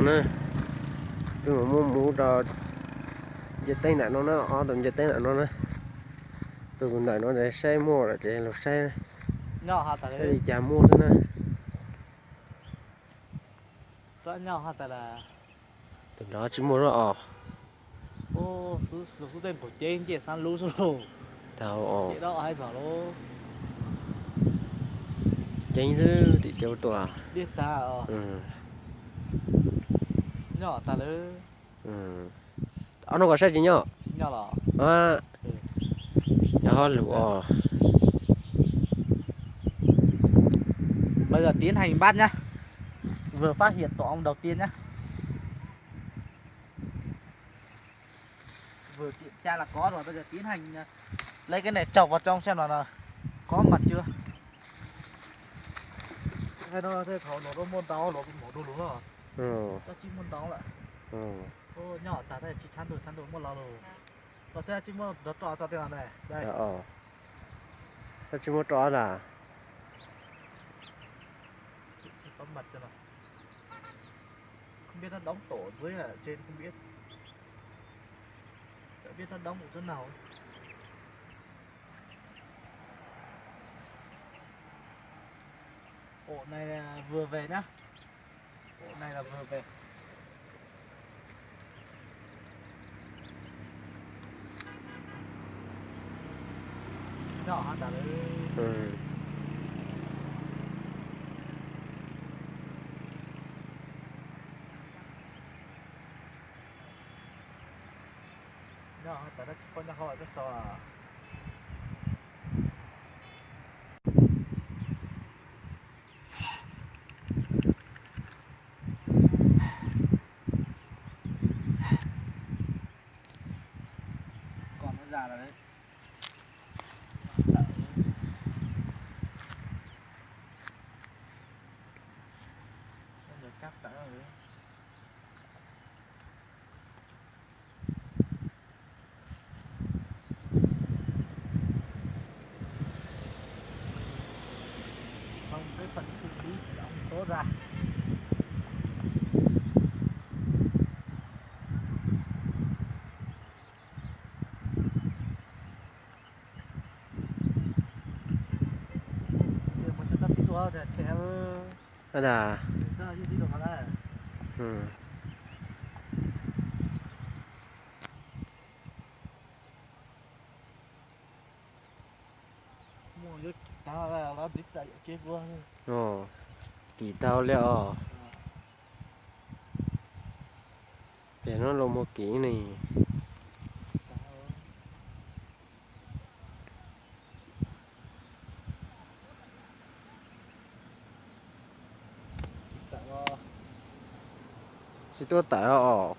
Peb mus muab muv rau nce teeb ntawm no na, ob tug nce teeb ntawm no na. Txug ntawm no saib muaj lawm ces los saib li cas muaj xwb na. Tus nrad tsis muaj os. Lug xub tej nqus ceeb ncej xab lub xwb lauj. Tau os. Ceeb xwb tim cov tuaj. Nyob tag lawm. Ob no koj saib tsis nyob? Nyob los. Nyob ho lus os. Bây giờ tiến hành bắt nhá. Vừa phát hiện tổ ong đầu tiên nhá. Vừa kiểm tra là có rồi, bây giờ tiến hành, à, lấy cái này chọc vào trong xem là, là có mật chưa. Cái đó thế thầu nó có muôn tàu, nó cũng mổ đồ đúng không? Có chín muôn tàu lận. Ô, nhỏ ta thế chỉ chắn được, chắn được muôn lắm rồi. Tao sẽ chỉ mua đó trọ cho tiền này. Đây. Tao chỉ mua trọ là. Chị sẽ có mật cho nó. Không biết nó đóng tổ ở dưới hay ở trên không biết. Chả biết nó đóng ở chỗ nào. Ổ này là vừa về nhá. Ổ này là vừa về. Nhỏ hả, tả đấy. Nyob hov tas tsis pom nyob hauv tsob so. Kom nó già rồi đấy. Nó giờ cắt tao rồi. Xong cái phần xử lý thì ông tố ra. Ntawd. Kis tau li os. Pem no los muaj kis ne. Tsis tuaj tawm os.